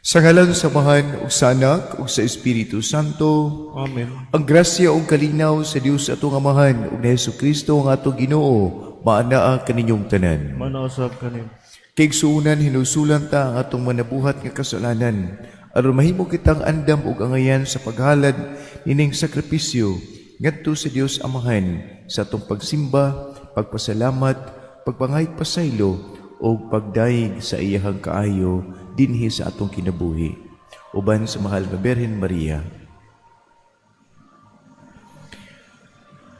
Sa ngalan sa Amahan ug sa Anak ug sa Espiritu Santo. Amen. Ang grasya ug kalinaw sa Dios atong Amahan ug ni Hesukristo ang atong Ginoo maanaa kaninyong tanan. Manausab kanin. Kaigsuonan, hinusulan ta ang atong manabuhat nga kasalanan aron mahimo kitang andam ug angayan sa paghalad nining sakripisyo ngadto sa Dios Amahan sa atong pagsimba, pagpasalamat, pagpangayog pasaylo ug pagdayeg sa iyahang kaayo dinhi sa atong kinabuhi. Uban sa mahal nga Birhen Maria.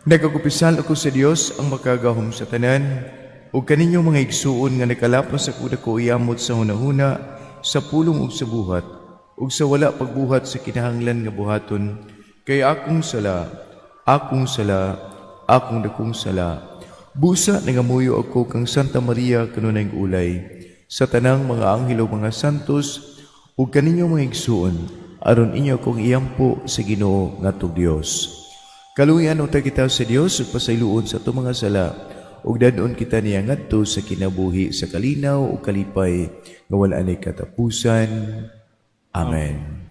Nagakumpisal ako sa Dios ang makagagahom sa tanan ug kaninyong mga igsuon nga nakalapas sa dako yamot sa hunahuna, sa pulong ug sa buhat ug sa wala pagbuhat sa kinahanglan nga buhaton, kay akong sala, akong sala, akong dakong sala. Busa nangamuyo ako kang Santa Maria kanunayng ulay, sa tanang mga anghel ug mga santos ug kaninyong mga igsuon, aron inyo akong iampo sa Ginoo nga atong Dios. Kaluoyan unta kita sa Dios ug pasayloon sa atong mga sala ug dad-on kita niya ngadto sa kinabuhi sa kalinaw ug kalipay nga wala nay katapusan. Amen.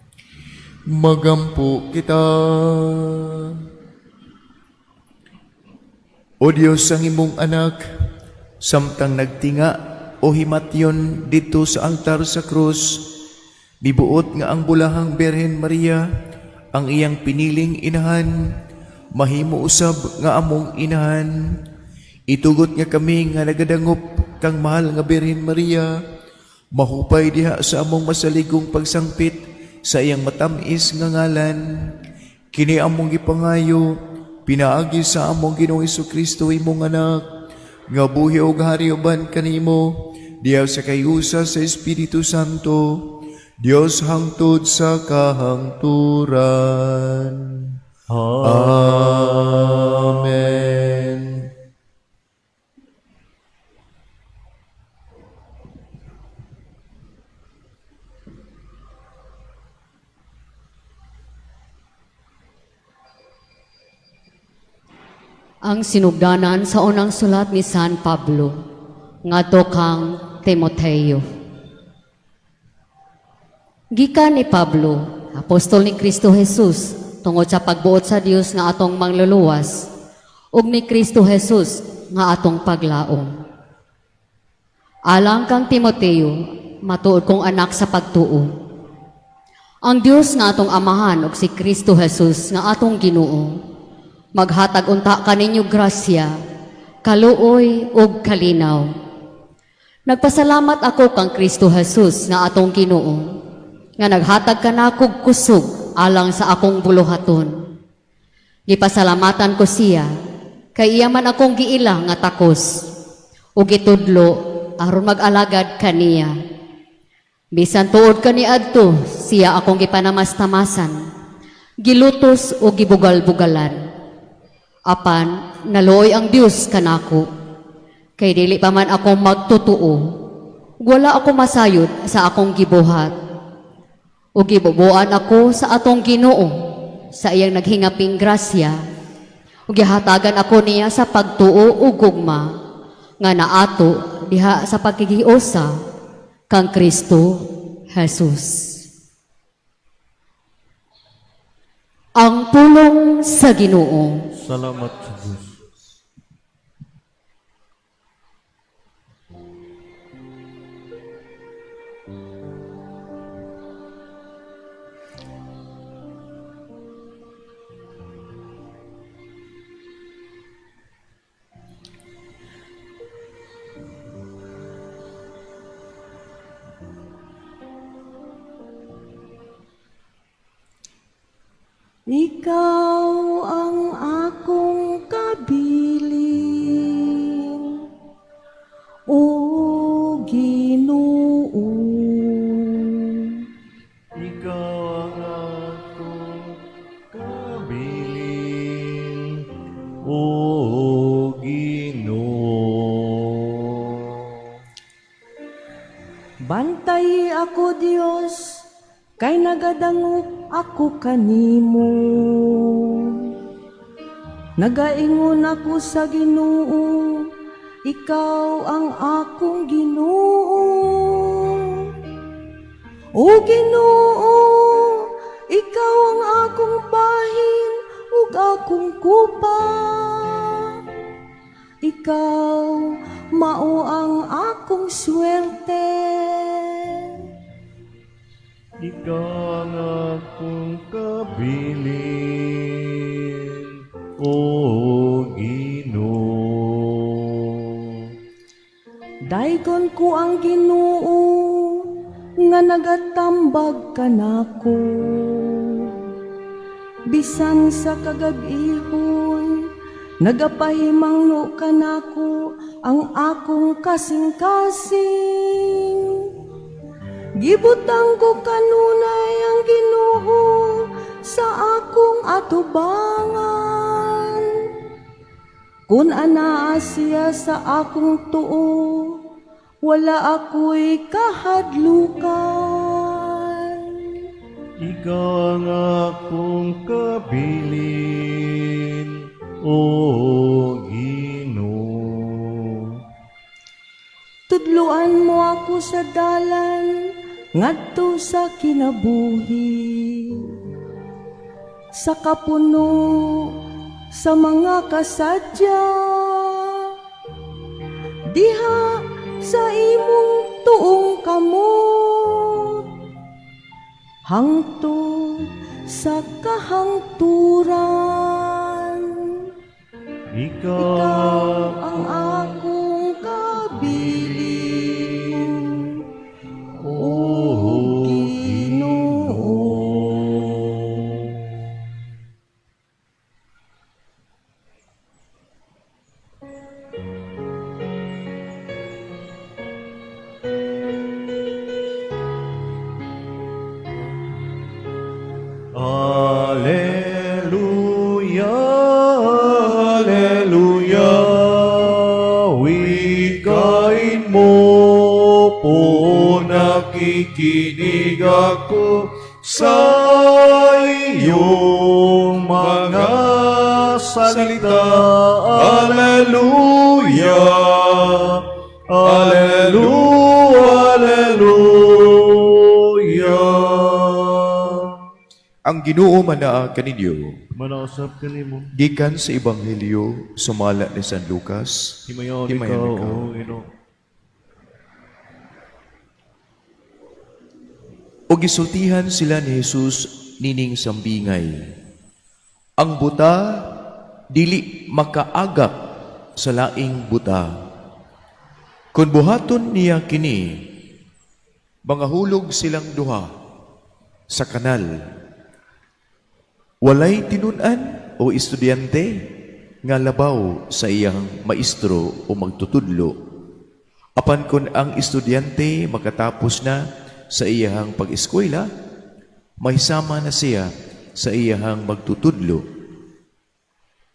Magampo kita. O Dios, ang imong anak, samtang nagtinga o himatyon didto sa altar sa krus, mibuot nga ang bulahang Birhen Maria, ang iyang piniling inahan, mahimo usab nga among inahan. Itugot nga kami nga nagadangop kang mahal nga Birhen Maria, mahupay diha sa among masaligong pagsangpit sa iyang matamis nga ngalan. Kini among gipangayo, pinaagi sa among Ginoong Kristo, imong anak, nga buhi og hari uban kanimo diha sa kahiusa sa Espiritu Santo, Dios hangtod sa kahangturan. Amen. Ang sinugdanan sa unang sulat ni San Pablo ngadto kang Timoteo. Gikan ni Pablo, apostol ni Kristo Jesus, tungod sa pagbuot sa Dios nga atong mangluluwas, ug ni Kristo Jesus nga atong paglaom. Alang kang Timoteo, matuod kong anak sa pagtuo. Ang Dios nga atong Amahan ug si Kristo Jesus nga atong Ginoo, maghatag unta kaninyo grasya, kaluoy ug kalinaw. Nagpasalamat ako kang Kristo Jesus nga atong Ginoo, nga naghatag kanakog kusog alang sa akong buluhaton. Gipasalamatan ko siya, kay iya man akong giila nga takos, ug gitudlo aron mag-alagad kaniya. Bisan tuod kaniadto, siya akong gipanamastamasan, gilutos o gibugal-bugalan. Apan naluoy ang Dios kanako, kay dili pa man ako magtutuo, wala ako masayod sa akong gibuhat. O gibubuan ako sa atong Ginoo sa iyang naghingaping grasya. Ug gihatagan ako niya sa pagtuo ug gugma nga naato diha sa pagkighiosa kang Kristo Jesus. Ang pulong sa Ginoo. Salamat sa Diyos. Ikaw ang akong kabilin, O Ginoo. Ikaw ang akong kabilin, O Ginoo. Bantay ako, Dios, kay nagadangop ako kanimo. Nagaingon ako sa Ginoo, ikaw ang akong Ginoo. O Ginoo, ikaw ang akong bahin ug akong kupa. Ikaw mao ang akong swerte. Ikaw ang akong kabilin, O Ginoo. Daygon ko ang Ginoo nga nagatambag kanako. Bisan sa kagab-ihon, nagapahimangno kanako ang akong kasing-kasing. Gibutang ko kanunay ang Ginoo sa akong atubangan. Kung anaa siya sa akong tuo, wala ako'y kahadlukan. Ikaw ang akong kabilin, O Ginoo. Tudluan mo ako sa dalan ngadto sa kinabuhi. Sa kapuno sa mga kasadya, diha sa imong tuong kamot, hangtod sa kahangturan. Ikaw, Ikaw ang akong kabilin, O Ginoo. Alleluia, Alleluia, wikain mo po, nakikinig ako sa iyong mga salita. Alleluia, Alleluia, Alleluia. Ang Ginoo manaa kaninyo. Manausap kanimo. Gikan sa Ebanghelyo sumala ni San Lucas. Himayon Himayon ikaw, ikaw. O Ginoo. O gisultihan sila ni Jesus nining sambingay. Ang buta dili makaagak sa laing buta. Kung buhaton niya kini, mga hulog silang duha sa kanal. Walay tinun-an o estudyante nga labaw sa iyang maestro o magtutudlo. Apan kung ang estudyante makatapos na sa iyang pag-eskwela, may sama na siya sa iyang magtutudlo.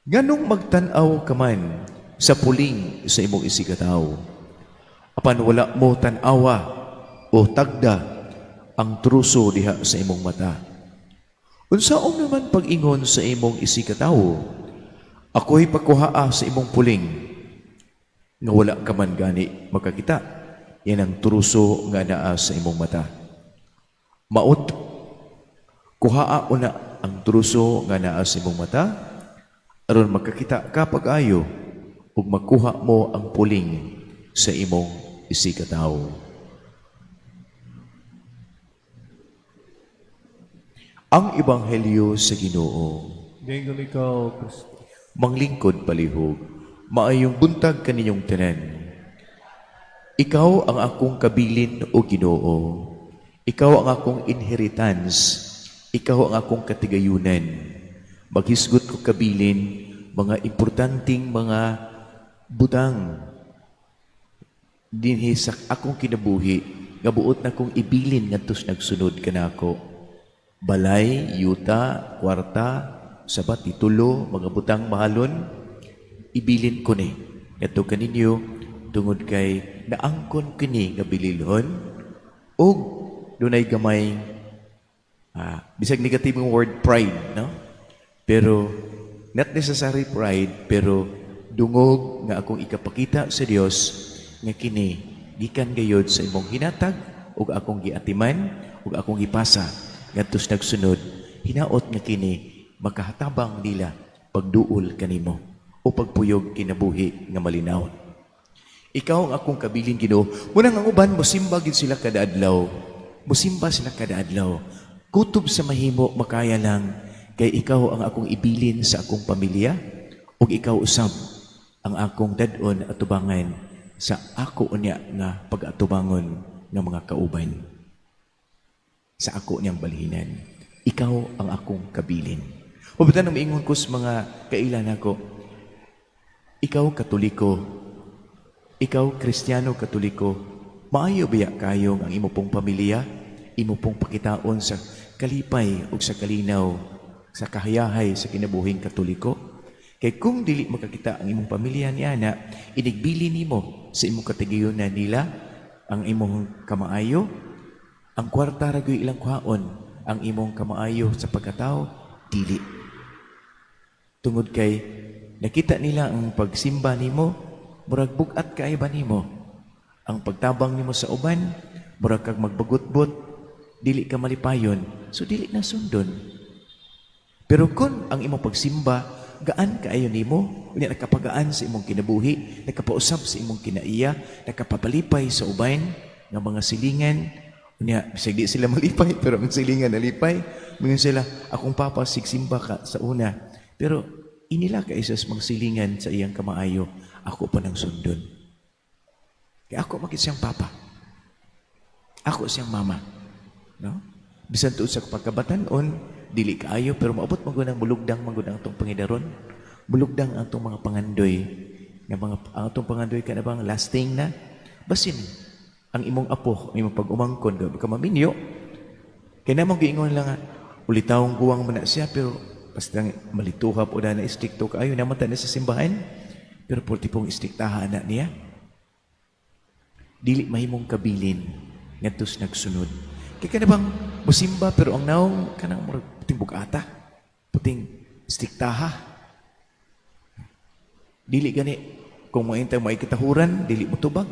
Nganong magtan-aw ka man sa puling sa imong isigkatawo, apan wala mo tan-awa o tagda ang truso diha sa imong mata? Unsaon naman pag-ingon sa imong isigkatawo, "Ako'y pakuhaa sa imong puling," nga wala ka man gani makakita yan ang truso nga naa sa imong mata? Maot, kuhaa una ang truso nga naa sa imong mata, aron makakita ka pag-ayo ug makuha mo ang puling sa imong isigkatawo. Ang Ebanghelyo sa Ginoo. Daghang ikaw, Kristo. Manglingkod palihog, maayong buntag kaninyong tanan. Ikaw ang akong kabilin, o Ginoo. Ikaw ang akong inheritance. Ikaw ang akong katigayunan. Maghisgot ko kabilin mga importanteng mga butang dinhi sa akong kinabuhi nga buot na kong ibilin ngadto sa nagsunod kanako. Balay, yuta, kwarta, sabat, titulo, mga butang mahalon, ibilin ko ni ngadto kaninyo tungod kay naangkon kini nga bililhon ug dunay gamay, bisag negative nga word, pride, no? Pero not necessary pride, pero dungog nga akong ikapakita sa Dios nga kini gikan gayod sa imong hinatag ug akong giatiman. ug akong gipasa ngadto sa nagsunod, hinaot nga kini makahatabang nila pagduol kanimo o pagpuyog kinabuhi nga malinawon. Ikaw ang akong kabilin, Ginoo. Munang ang uban mosimba gid sila kada adlaw. Musimba sila kada adlaw. Kutob sa mahimo makaya lang kay ikaw ang akong ibilin sa akong pamilya ug ikaw usab ang akong dad-on atubangan sa ako unya nga pag-atubangon nga mga kauban sa ako niyang balhinan. Ikaw ang akong kabilin. Pabatan nang miingon ko sa mga kailan ako, ikaw Katoliko, ikaw Kristiyano Katoliko, maayo biya kayong ang imo pong pamilya, imo pong pakitaon sa kalipay ug sa kalinaw, sa kahayahay sa kinabuhing Katoliko? Kay kung dili makakita ang imong pamilya niana, inigbili nimo sa imong katigayunan nila ang imong kamaayo, ang kwarta ra gyud ilang kuhaon, ang imong kamaayo sa pagkatao, dili. Tungod kay nakita nila ang pagsimba nimo, murag bug-at kaayo ba nimo? Ang pagtabang nimo sa uban, murag kag magbagutbot, dili ka malipayon, so dili na sundon. Pero kung ang imong pagsimba, gaan kaayo nimo, unya nakapagaan sa imong kinabuhi, nakapausab sa imong kinaiya, nakapapalipay sa uban nga mga silingan, unya bisag di sila malipay, pero ang silingan nalipay, mingon sila, "Akong papa sigsimba ka sa una." Pero inila ka isa sa mga silingan sa iyang kamaayo, ako pa nang sundon. Kaya ako makit siyang papa. Ako siyang mama. No? Bisan tuod sa pagkabatanon, dili kaayo, pero maabot man gud ang mulugdang man gud ang atong pangidaron. Mulugdang ang atong mga pangandoy. Nga mga ang atong pangandoy kana bang lasting na? Basin ang imong apo, ang imong pag-umangkon, ka maminyo. Kaya namang giingon lang nga, ulitawong guwang man na siya, pero basta malituhap o na istrikto kaayo, naman ta na sa simbahan, pero purti pong istriktaha na niya. Dili mahimong kabilin ngadto sa nagsunod. Kay kana bang musimba pero ang nawong kanang murag puting bugata, puting istriktaha. Dili gani kung maintay maikitahuran, dili mo tubag.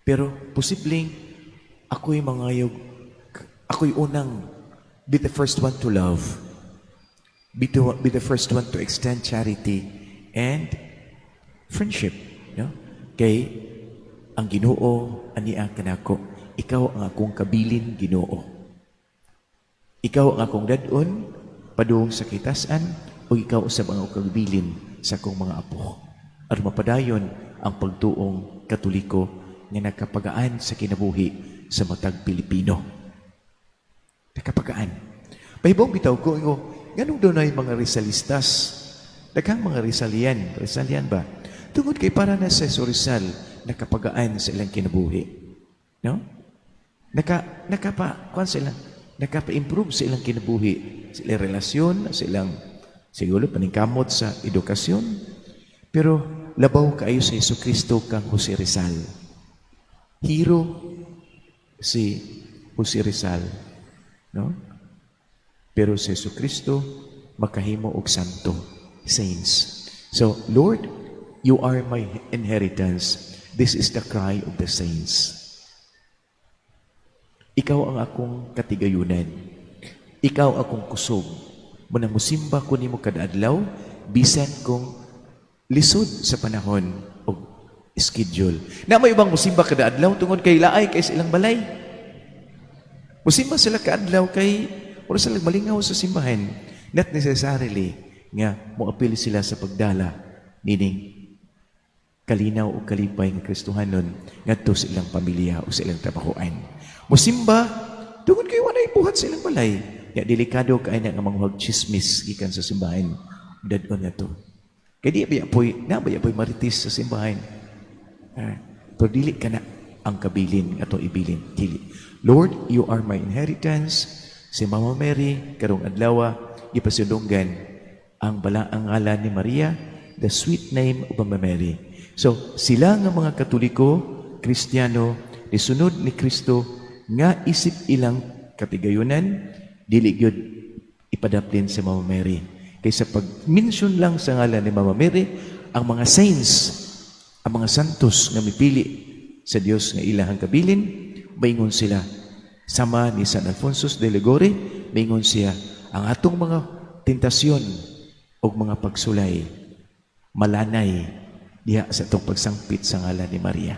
Pero posibleng ako'y mangayog, ako'y unang be the first one to love. Be the first one to extend charity and friendship. No? Kay ang Ginoo ania kanako, ikaw ang akong kabilin, Ginoo. Ikaw ang akong dad-on padung sa kitasan o ikaw usab ang akong kabilin sa akong mga apo. Aron mapadayon ang pagtuong Katoliko nga nakapagaan sa kinabuhi sa matag Pilipino. Nakapagaan. Pahibong bitaw ko, ingo, nganong dunay mga Rizalistas? Daghang mga Rizalian. Rizalian ba? Tungod kay para na sa Rizal, nakapagaan sa ilang kinabuhi. No? Nakapa, kuan sila, nakapa-improve sa ilang kinabuhi, sa ilang relasyon, sa ilang, siguro, paningkamot sa edukasyon. Pero, labaw kaayo sa Hesus Kristo kang Jose Rizal. Hero si Jose Rizal. No? Pero si Hesus Kristo makahimo og santo, saints. So, "Lord, you are my inheritance." This is the cry of the saints. Ikaw ang akong katigayunan. Ikaw akong kusog. Munang musimba ko nimo kada adlaw, bisan kung lisod sa panahon o schedule. Na may ibang musimba kada adlaw tungod kay laay kay sa ilang balay. Musimba sila kaadlaw kay wala sila malingaw sa simbahan. Not necessarily nga moapil sila sa pagdala nining kalinaw o kalipay nga Kristohanon ngadto sa ilang pamilya o sa ilang trabahoan. Musimba tungod kay walay buhat sa ilang balay. Ya delikado kay na nga manguhag chismis gikan sa simbahan. Dad-on nga to. Kay di ba poy na ba poy marites sa simbahan. Ah, pero dili ka na ang kabilin ato ibilin dili. "Lord, you are my inheritance." Si Mama Mary karong adlaw gipasidunggan ang balaang ngalan ni Maria, the sweet name of Mama Mary. So sila nga mga Katoliko, Kristiyano, nisunod ni Kristo nga isip ilang katigayunan, dili gyud ipadaplin si Mama Mary. Kaysa pag-mention lang sa ngalan ni Mama Mary, ang mga saints, ang mga santos nga mipili sa Dios nga ilahang kabilin, maingon sila, Sama ni San Alfonso de Liguori, mingon siya, ang atong mga tentasyon o mga pagsulay, malanay diha sa atong pagsangpit sa ngalan ni Maria.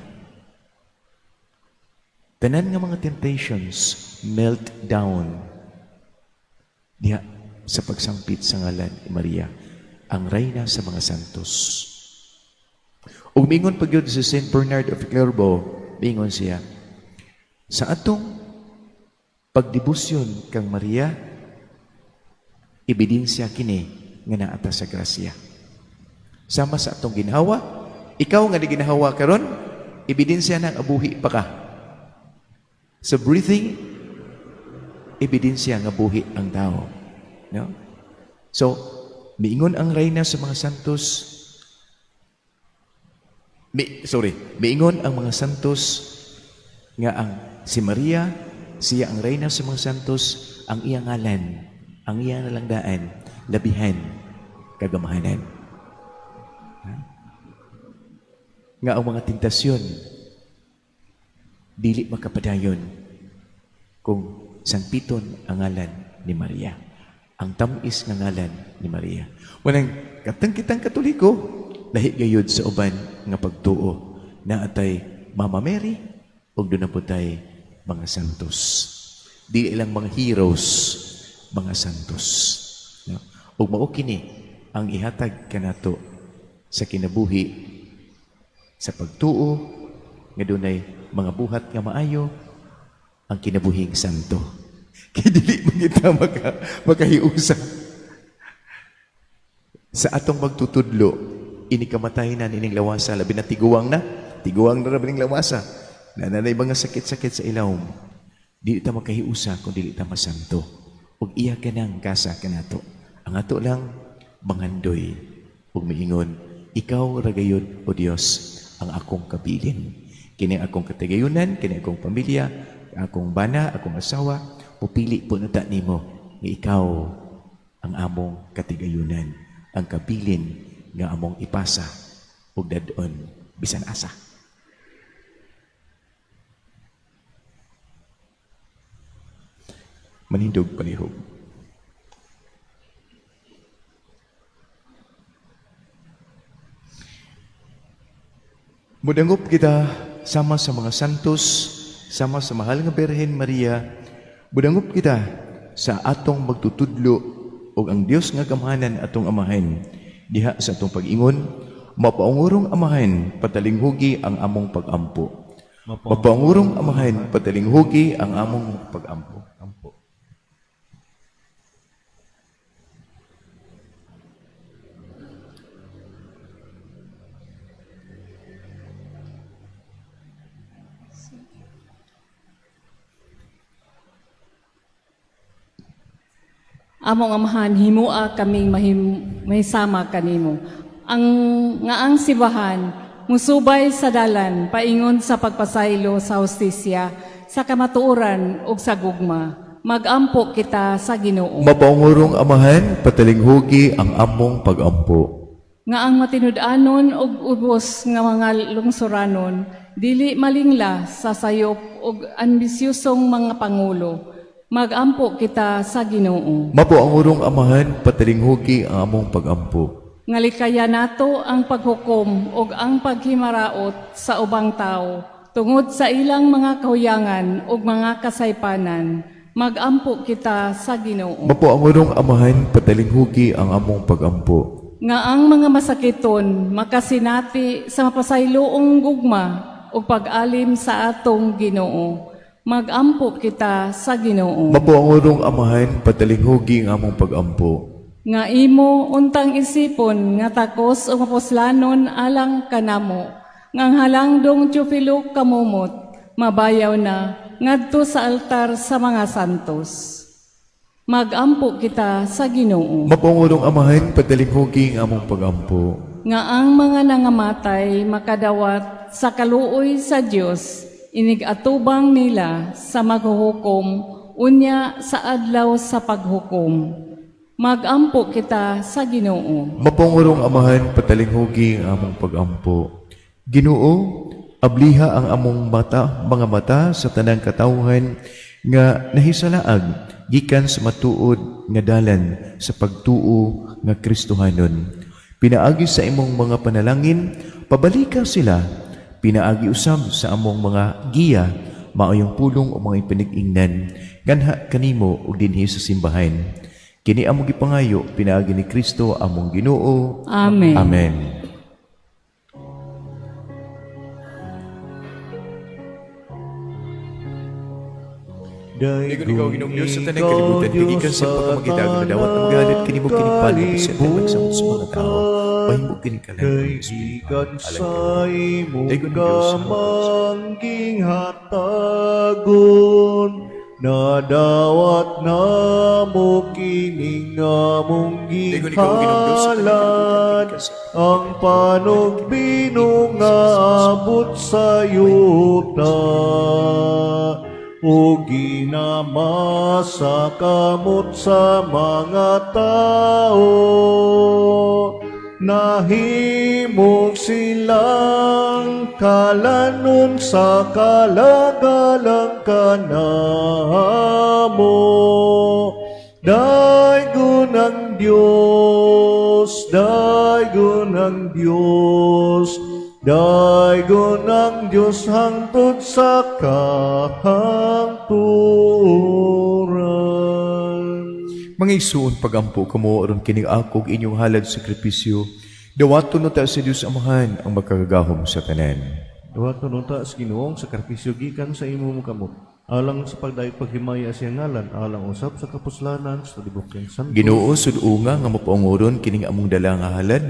Tanan nga mga temptations melt down diha sa pagsangpit sa ngalan ni Maria, ang reyna sa mga santos. Ug mingon pa gyud si Saint Bernard of Clairvaux, mingon siya, sa atong pagdebosyon kang Maria, ebidensya kini nga naa ta sa grasya. Sama sa atong ginhawa, ikaw nga ginhawa karon, ebidensya nang abuhi pa ka. Sa breathing, ebidensya nga buhi ang tao. No? So, miingon ang reyna sa mga santos, sorry, miingon ang mga santos nga ang si Maria, siya ang reyna sa mga santos, ang iyang ngalan, ang iyang nalangdaan, labihan, kagamahanan. Ha? Nga ang mga tentasyon, dili makapadayon kung sangpiton ang ngalan ni Maria. Ang tamis nga ngalan ni Maria. Wanang katang kitang Katoliko, lahi gayud sa uban nga pagtuo naa tay Mama Mary ug duna po tay mga santos. Di lang mga heroes, mga santos. No? Ug mao kini ang ihatag kanato sa kinabuhi sa pagtuo nga dunay mga buhat nga maayo ang kinabuhing santo. Kay dili man kita makahiusa. Sa atong magtutudlo, ini kamatay na ining lawasa, labi na tiguang na, tiguang na rabi ning lawasa. Nananay mga sakit-sakit sa ilawom. Dili ta makahiusa kung dili ta masanto. Ug iya ka nang kasa kanato. Ang ato lang mangandoy ug miingon, ikaw ra gayud o Dios ang akong kabilin. Kini akong katigayunan, kini akong pamilya, akong bana, akong asawa, pupili po na ta nimo nga ikaw ang among katigayunan, ang kabilin nga among ipasa ug dad-on bisan asa. Manindog palihog. Mudangop kita sama sa mga santos, sama sa mahal nga Birhen Maria, mudangop kita sa atong magtutudlo ug ang Dios nga gamhanan atong amahan diha sa atong pag-ingon, mapaungurong Amahan, patalinghugi ang among pagampo. Mapaungurong Amahan, patalinghugi ang among pagampo. Ampo. Among Amahan, himua kaming mahisama kanimo. Ang nga ang simbahan musubay sa dalan paingon sa pagpasaylo sa hustisya, sa kamatuoran ug sa gugma. Magampo kita sa Ginoo. Mapaungurong Amahan, patalinghugi ang among pagampo. Nga ang matinud-anon ug ubos nga mga lungsuranon dili malingla sa sayop ug ambisyosong mga pangulo. Magampo kita sa Ginoo. Mapaungurong Amahan, patalinghugi ang among pagampo. Nga likaya nato ang paghukom ug ang paghimaraot sa ubang tawo tungod sa ilang mga kahuyangan ug mga kasaypanan. Magampo kita sa Ginoo. Mapaungurong Amahan, patalinghugi ang among pagampo. Nga ang mga masakiton makasinati sa mapasayloong gugma ug pag-alim sa atong Ginoo. Magampo kita sa Ginoo. Mapaungurong Amahan, patalinghugi ang among pagampo. Nga imo untang isipon nga takos o mapuslanon alang kanamo. Nga ang halangdong Teofilo kamumot, mabayaw na ngadto sa altar sa mga santos. Magampo kita sa Ginoo. Mapaungurong Amahan, patalinghugi ang among pagampo. Nga ang mga nangamatay makadawat sa kaluoy sa Dios, inig-atubang nila sa maghuhukom, unya sa adlaw sa paghukom. Magampo kita sa Ginoo. Mapaungurong Amahan, patalinghugi ang among pagampo. Ginoo, abliha ang among mata, mga mata sa tanang katawhan, nga nahisalaag gikan sa matuod nga dalan sa pagtuo nga Kristohanon. Pinaagi sa imong mga panalangin, pabalika sila. Pinaagi usab sa among mga giya, maayong pulong o mga ipanig-ingnan, ganha kanimo ug dinhi sa simbahan. Kini among gipangayo pinaagi ni Kristo among Ginoo. Amen. Amen. Dayon ikaw, Ginoong Diyos, sa tanang kalibutan, gigikan sa pagkamagitag na dawat ang galit kanimo kining pangabisan na magsamot sa mga tao. Pahimo kini kalan Kay ng Espiritu. gikan sa imong Dayon Diyos, kamangging hatagon, nadawat namo kining among Dayon ikaw, Ginoong Diyos, sa tanang gihalad, kalibutan, gigikan sa ang panugbino nga abot sa yuta o ginama sa kamot sa mga tao, nahimong silang kalanon sa kalagalang kanamo. Daygon ang Diyos, daygon ang Diyos, daygon ang Diyos hangtod sa kahangturan. Mga igsuon, pagampo kamo aron kining akog inyong halad sakripisyo. Dawaton ta sa Dios Amahan ang makagagahom sa tanan. Duhaton unta sa Ginoong sakripisyo gikan sa imong kamot, alang sa pagdayeg paghimaya sa iyang ngalan, alang usab sa kapuslanan sa tibuok santo. Ginoo, sud-unga nga mapaunguron kining among dala nga halad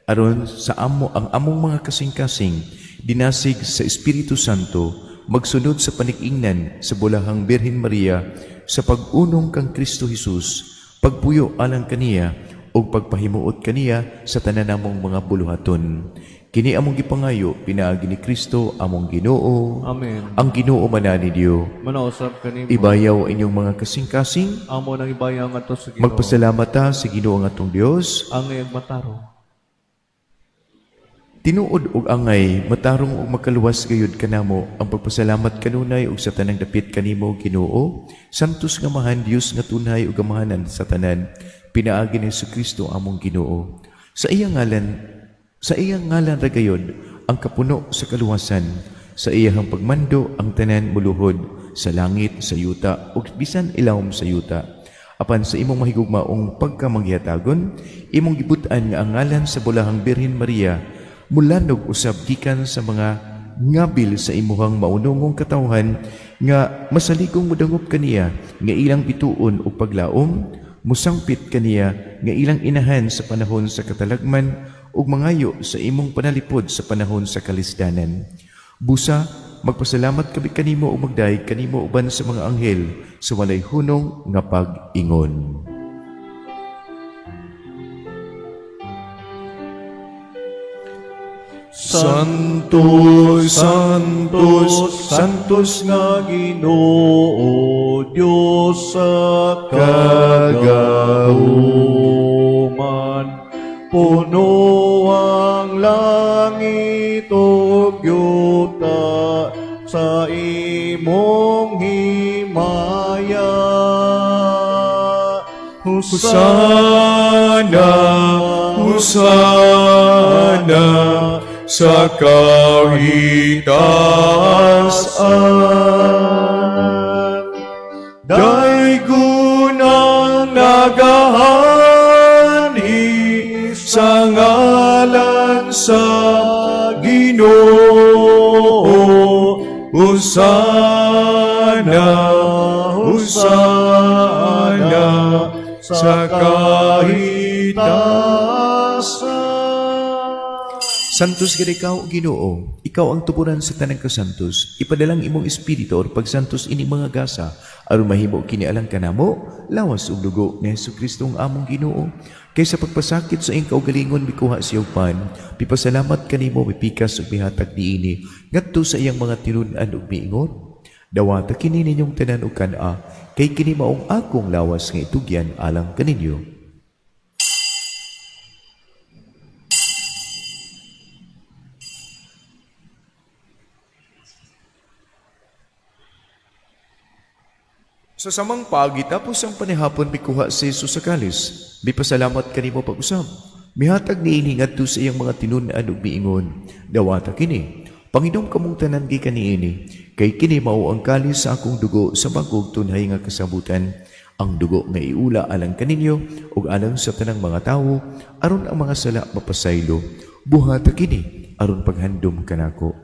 aron sa amo ang among mga kasing-kasing dinasig sa Espiritu Santo magsunod sa panig-ingnan sa bulahang Birhen Maria sa pag-unong kang Kristo Jesus, pagpuyo alang kaniya ug pagpahimuot kaniya sa tanan namong mga buluhaton. Kini among gipangayo pinaagi ni Kristo among Ginoo. Amen. Ang Ginoo manani Diyo. Manausap kanimo. Ibayaw ang inyong mga kasing-kasing. Amo nang ibayaw ngadto sa Ginoo. Magpasalamat ta sa Ginoo ang atong Dios. Angay ug matarong. Tinuod og angay, matarong og makaluwas gayud kanamo ang pagpasalamat kanunay og sa tanang dapit kanimo Ginoo, Santos nga Amahan, Dios nga tunay ug amahanan sa tanan, pinaagi ni Kristo among Ginoo. Sa iyang ngalan, sa iyang ngalan ra gayud ang kapuno sa kaluwasan, sa iyang pagmando ang tanan muluhod sa langit, sa yuta ug bisan ilawom sa yuta. Apan sa imong mahigugmaong pagkamanghihatagon, imong gibut-an nga ang ngalan sa bulahang Birhen Maria mulanog usab gikan sa mga ngabil sa imuhang maunungong katawhan nga masaligong modangop kaniya nga ilang bituon ug paglaom, musangpit kaniya nga ilang inahan sa panahon sa katalagman ug mangayo sa imong panalipod sa panahon sa kalisdanan. Busa, magpasalamat kami kanimo ug magdayeg kanimo uban sa mga anghel sa walay hunong nga pag-ingon. Santo, Santo, Santos nga Ginoo, Dios sa kagahuman. Puno ang langit ug yuta sa imong himaya. Hosana, Hosana sa kahitasan. Daygon ang nagahani sa ngalan sa Ginoo. Hosana, Hosana sa kahitasan. Santos gid ikaw, Ginoo. Ikaw ang tuburan sa tanang kasantos. Ipadalang imong espiritu or pagsantos ini mga gasa aron mahimo kini alang kanamo, lawas ug dugo ni Hesukristo ang among Ginoo. Kay sa pagpasakit sa iyang kaugalingon mikuha siya og pan, pipasalamat kanimo mipikas ug mihatag niini ngadto sa iyang mga tinun-an ug miingon. Dawata kini ninyong tanan og kan-a, kay kini maong akong lawas nga itugyan alang kaninyo. Sa samang paagi tapos ang panihapon, mikuha si Jesus sa kalis. Mipasalamat kanimo pag-usab. Mihatag niini ngadto sa iyang mga tinun-an ug miingon, "Dawata kini. Panginom kamong tanan gikan niini, kay kini mao ang kalis sa akong dugo sa bag-ong tunhay nga kasabutan. Ang dugo nga iula alang kaninyo ug alang sa tanang mga tawo aron ang mga sala mapasaylo. Buhata kini aron paghandom kanako."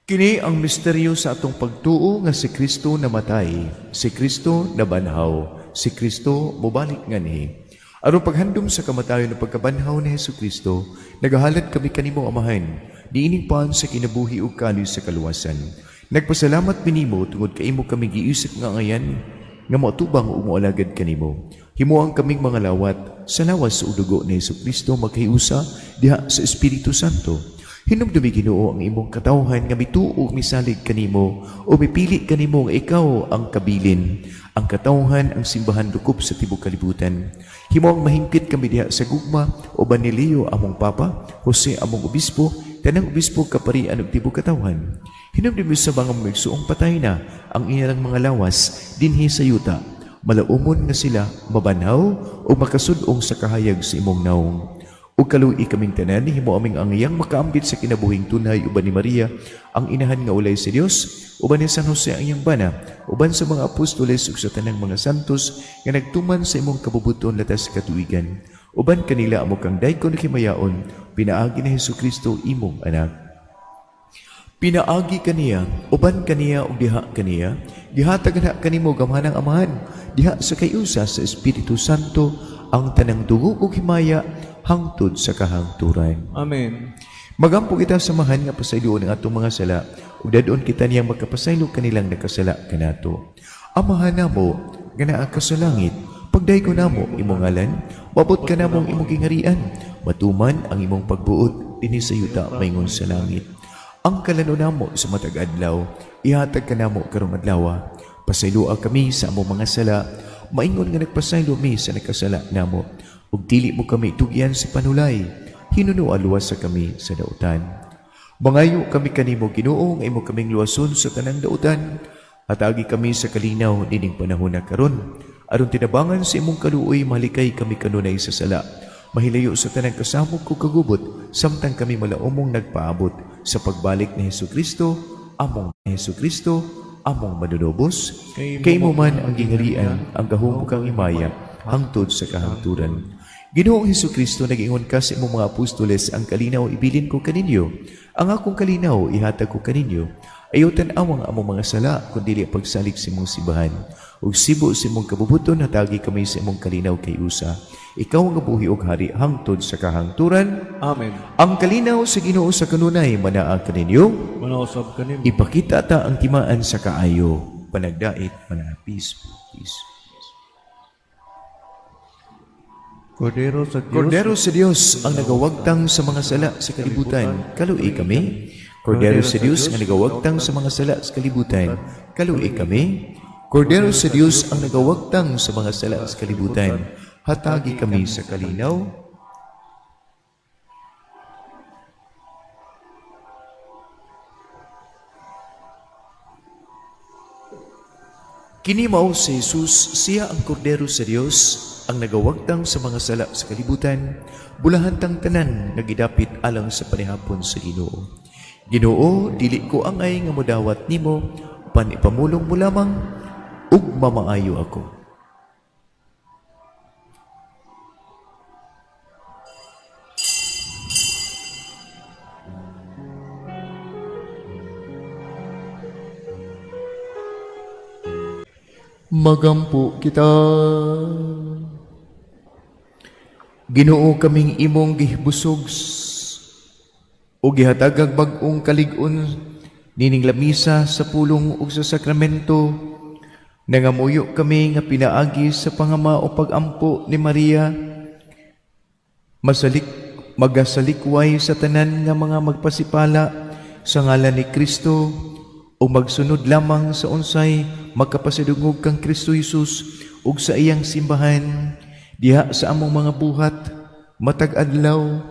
Kini ang misteryo sa atong pagtuo nga si Kristo namatay, si Kristo nabanhaw, si Kristo mobalik nganhi. Aron paghandom sa kamatayon ug pagkabanhaw ni Hesus Kristo, nagahalad kami kanimo, Amahan, niining pan sa kinabuhi ug kalis sa kaluwasan. Nagpasalamat mi nimo tungod kay imo kami giisip nga angayan nga moatubang ug moalagad kanimo. Himuang kaming mga lawat sa lawas ug dugo ni Hesus Kristo magkahiusa diha sa Espiritu Santo. Hinumdumi, Ginoo, ang imong katawhan nga mituo ug misalig kanimo o mipili kanimo nga ikaw ang kabilin, ang katawhan, ang simbahan dukop sa tibuok kalibutan. Himuang mahingpit kami diha sa gugma uban ni Leo among Papa, Jose among Obispo, tanang obispo, kaparian ug tibuok katawhan. Hinumdumi sa mga igsuong patay na ang ilang mga lawas dinhi sa yuta. Malaumon nga sila mabanhaw o makasud-ong sa kahayag sa imong naong. Ug kaluy kaming tanan, himo aming angayang makaambit sa kinabuhing tunhay uban ni Maria, ang inahan nga ulay sa Dios, uban ni San Jose ang iyang bana, uban sa mga apostoles ug sa tanang mga santos nga nagtuman sa imong kabubuton latas sa katuigan. Uban kanila amo kang daykon himayaon, pinaagi ni Hesus Kristo imong anak. Pinaagi kaniya, uban kaniya ug diha kaniya, gihatag na kanimo, gamhanang Amahan, diha sa kayusa sa Espiritu Santo ang tanang dungog ug himaya hangtod sa kahangturan. Amen. Magampo kita sa Amahan nga pasayloon ang atong mga sala ug dad-on kita niyang magkapasaylo kanilang nakasala kanato. Amahan namo nga naa ka sa langit, pagdaygo namo imong ngalan, moabot kanamo ang imong gingharian, matuman ang imong pagbuot dinhi sa yuta maingon sa langit. Ang kalanon namo sa matag adlaw, ihatag kanamo karong adlaw. Pasayloa kami sa among mga sala, maingon nga nagpasaylo mi sa nakasala namo. Ug dili mo kami tugyan sa panulay, hinunoa luwasa kami sa dautan. Mangayo kami kanimo, Ginoo, nga imo kaming luwason sa tanang dautan. Hatagi kami sa kalinaw nining panahon na karon. Aron tinabangan sa imong kaluoy malikay kami kanunay sa sala. Mahilayo sa tanang kasamok ug kagubot samtang kami malaumong nagpaabot sa pagbalik ni Hesus Kristo, among Hesus Kristo, among manunubos. Kay imo man ang gingharian, ang gahom ug ang himaya, hangtod sa kahangturan. Ginoong Hesus Kristo, nag-ingon ka sa imong mga apostoles, "Ang kalinaw ibilin ko kaninyo. Ang akong kalinaw ihatag ko kaninyo. Ayaw tan-awang among mga sala, kundi ang pagsalig sa imong simbahan. Ug sibo sa imong kabubuton, hatagi kami sa imong kalinaw kay usa. Ikaw ang buhi ug hari hangtod sa kahangturan." Amen. Ang kalinaw sa Ginoo sa kanunay manaa kaninyo. Manausab kanimo. Ipakita ta ang timaan sa kaayo. Panagdait, mana. Peace, peace. Kordero sa Dios. Kordero sa Dios ang nagawagtang sa mga sala sa kalibutan, kaluoy kami. Kordero sa Dios ang nagawagtang sa mga sala sa kalibutan, kaluoy kami. Kordero sa Dios ang nagawagtang sa mga sala sa kalibutan, hatagi kami sa kalinaw. Kini mao si Jesus, siya ang Kordero sa Dios, ang nagawagtang sa mga sala sa kalibutan. Bulahan tang tanan nga gidapit alang sa panihapon sa Ginoo. Ginoo, dili ko angay nga modawat nimo, apan ipamulong mo lamang ug mamaayo ako. Magampo kita. Ginoo, kaming imong gihibusog o gihatagag bag-ong kalig-on nining lamisa sa pulong ug sa sakramento. Nangamuyo kami nga pinaagi sa pangama o pagampo ni Maria, masalik magasalikway sa tanan nga mga magpasipala sa ngalan ni Kristo o magsunod lamang sa unsay makapasidungog kang Kristo Jesus ug sa iyang simbahan. Diha sa among mga buhat, matag adlaw,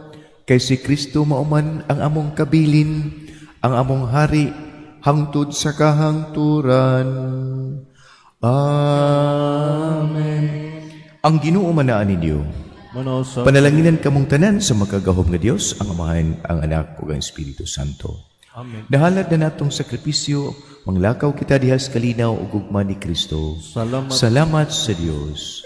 kay si Kristo mao man ang among kabilin, ang among hari, hangtod sa kahangturan. Amen. Ang Ginoo manaa ninyo. Manaa usab. Panalanginan kamong tanan sa makagagahom nga Dios, ang Amahan, ang Anak ug ang Espiritu Santo. Amen. Nahalad na natong sakripisyo, manglakaw kita diha sa kalinaw ug gugma ni Kristo. Salamat. Salamat sa Dios.